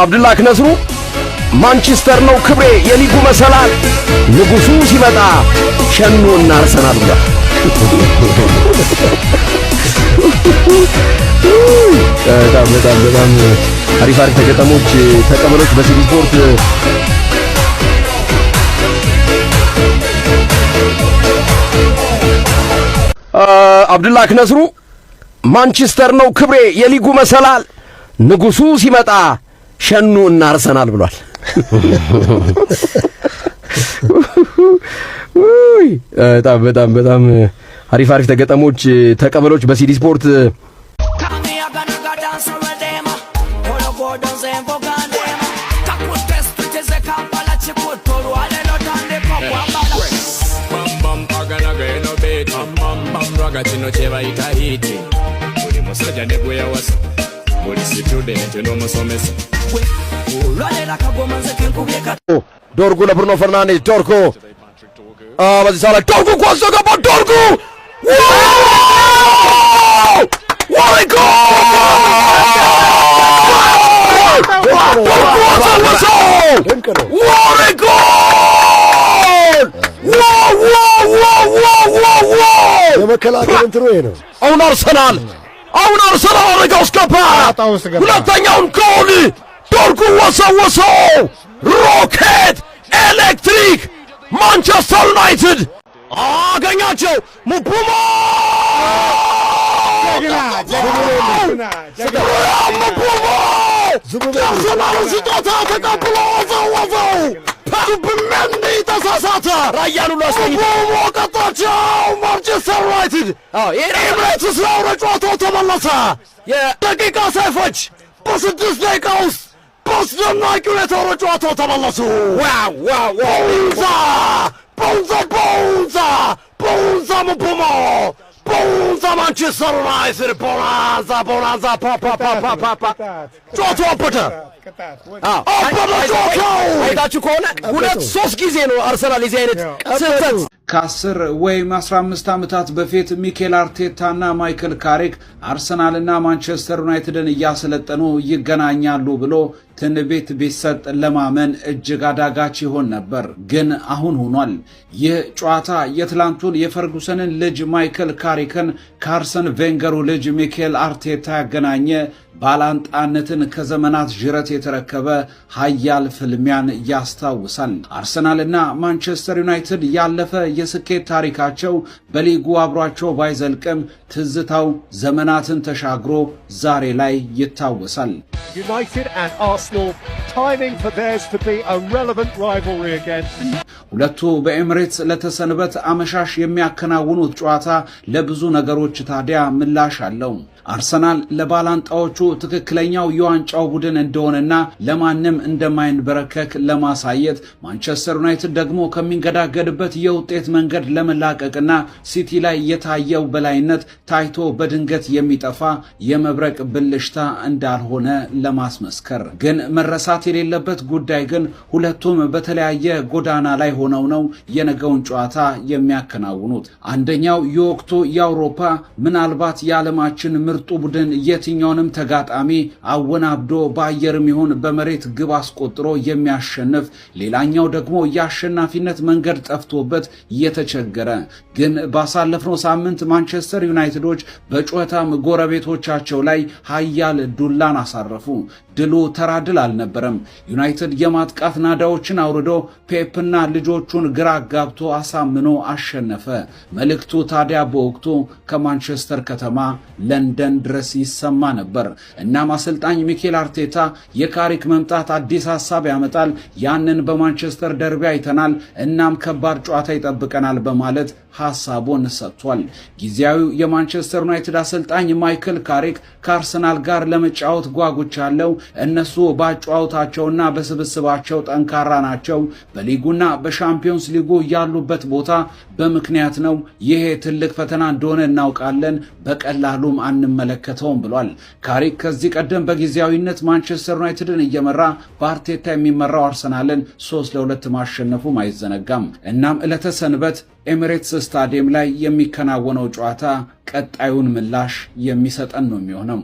አብዱላክ ነስሩ፣ ማንቸስተር ነው ክብሬ የሊጉ መሰላል፣ ንጉሱ ሲመጣ ሸኖ እና አርሰናል ብሏል። በጣም በጣም በጣም አሪፍ አሪፍ ተገጠሞች ተቀበሎች በሲቲ ስፖርት። አብዱላክ ነስሩ፣ ማንቸስተር ነው ክብሬ የሊጉ መሰላል፣ ንጉሱ ሲመጣ ሸኑ እና አርሰናል ብሏል። በጣም በጣም በጣም አሪፍ አሪፍ ተገጠሞች ተቀበሎች በሲዲ ስፖርት። Kino kyebayita hit, buli musajja ne gwe yawasa, buli student n'omusomesa. ዶርጉ ለብሩኖ ፈርናንዴዝ፣ ዶርጉ በዚህ ሰዓት ላይ ዶርጉ ኳስ ገባ። ዶርጉ፣ what a goal! ዶርጉ አሳወሰው! What a goal! Wow, wow, wow, wow, wow, wow! የመከላከል እንትኑ ይሄ ነው። አሁን አርሰናል አደጋ ውስጥ ገባ። ሁለተኛውን ጎል ዶርጉ ወሰወሰው። ሮኬት ኤሌክትሪክ ማንቸስተር ዩናይትድ አገኛቸው። ምቡሞ፣ ምቡሞ የአርሰናልን ስጦታ ተቀብሎ ወዘወዘው። ዙብሜንዲ ተሳሳተ። ራያን ሁሉ አስገኝ ምቡሞ ቀጣቸው። ማንቸስተር ዩናይትድ ኤምሬትስ ላይ ወደ ጨዋታው ተመለሰ። ደቂቃ ሳይፈጅ በ6 ደቂቃ ውስጥ በአስደናቂ ሁኔታ ወደ ጨዋታው ተመለሱ። Wow, wow! ቦንዛ፣ ቦንዛ፣ ቦንዛ፣ ቦንዛ ምቡሞ፣ ቦንዛ ማንቸስተር ዩናይትድ፣ ቦናንዛ፣ ቦናንዛ፣ ፓፓፓፓፓ! ጨዋታው አበደ፣ አበደ ጨዋታው። አይታችሁ ከሆነ ሁለት ሶስት ጊዜ ነው አርሰናል የዚህ አይነት ስህተት። ከ10 ወይም 15 ዓመታት በፊት ሚኬል አርቴታና ማይክል ካሪክ አርሰናልና ማንቸስተር ዩናይትድን እያሰለጠኑ ይገናኛሉ ብሎ ትንቢት ቢሰጥ ለማመን እጅግ አዳጋች ይሆን ነበር። ግን አሁን ሆኗል። ይህ ጨዋታ የትላንቱን የፈርጉሰንን ልጅ ማይክል ካሪክን ከአርሰን ቬንገሩ ልጅ ሚኬል አርቴታ ያገናኘ፣ ባላንጣነትን ከዘመናት ዥረት የተረከበ ሀያል ፍልሚያን ያስታውሳል። አርሰናልና ማንቸስተር ዩናይትድ ያለፈ የስኬት ታሪካቸው በሊጉ አብሯቸው ባይዘልቅም ትዝታው ዘመናትን ተሻግሮ ዛሬ ላይ ይታወሳል። United and Arsenal timing for theirs to be a relevant rivalry again. ሁለቱ በኤምሬትስ ለተሰንበት አመሻሽ የሚያከናውኑት ጨዋታ ለብዙ ነገሮች ታዲያ ምላሽ አለው። አርሰናል ለባላንጣዎቹ ትክክለኛው የዋንጫው ቡድን እንደሆነና ለማንም እንደማይንበረከክ ለማሳየት፣ ማንቸስተር ዩናይትድ ደግሞ ከሚንገዳገድበት የውጤት መንገድ ለመላቀቅና ሲቲ ላይ የታየው በላይነት ታይቶ በድንገት የሚጠፋ የመብረቅ ብልሽታ እንዳልሆነ ለማስመስከር። ግን መረሳት የሌለበት ጉዳይ ግን ሁለቱም በተለያየ ጎዳና ላይ ሆነው ነው የነገውን ጨዋታ የሚያከናውኑት። አንደኛው የወቅቱ የአውሮፓ፣ ምናልባት የዓለማችን ምርጡ ቡድን የትኛውንም ተጋጣሚ አወናብዶ በአየርም ይሁን በመሬት ግብ አስቆጥሮ የሚያሸንፍ፣ ሌላኛው ደግሞ የአሸናፊነት መንገድ ጠፍቶበት የተቸገረ። ግን ባሳለፍነው ሳምንት ማንቸስተር ዩናይትዶች በጩኸታም ጎረቤቶቻቸው ላይ ሀያል ዱላን አሳረፉ። ድሉ ተራ ድል አልነበረም። ዩናይትድ የማጥቃት ናዳዎችን አውርዶ ፔፕና ልጆቹን ግራ አጋብቶ አሳምኖ አሸነፈ። መልእክቱ ታዲያ በወቅቱ ከማንቸስተር ከተማ ለንደን ድረስ ይሰማ ነበር። እናም አሰልጣኝ ሚኬል አርቴታ የካሪክ መምጣት አዲስ ሀሳብ ያመጣል፣ ያንን በማንቸስተር ደርቢ አይተናል፣ እናም ከባድ ጨዋታ ይጠብቀናል በማለት ሀሳቡን ሰጥቷል። ጊዜያዊው የማንቸስተር ዩናይትድ አሰልጣኝ ማይክል ካሪክ ከአርሰናል ጋር ለመጫወት ጓጉቻለሁ። እነሱ በአጨዋወታቸውና በስብስባቸው ጠንካራ ናቸው። በሊጉና በሻምፒዮንስ ሊጉ ያሉበት ቦታ በምክንያት ነው። ይሄ ትልቅ ፈተና እንደሆነ እናውቃለን፣ በቀላሉም አንመለከተውም ብሏል። ካሪክ ከዚህ ቀደም በጊዜያዊነት ማንቸስተር ዩናይትድን እየመራ በአርቴታ የሚመራው አርሰናልን 3-2 ማሸነፉም አይዘነጋም። እናም ዕለተ ሰንበት ኤሚሬትስ ስታዲየም ላይ የሚከናወነው ጨዋታ ቀጣዩን ምላሽ የሚሰጠን ነው የሚሆነው።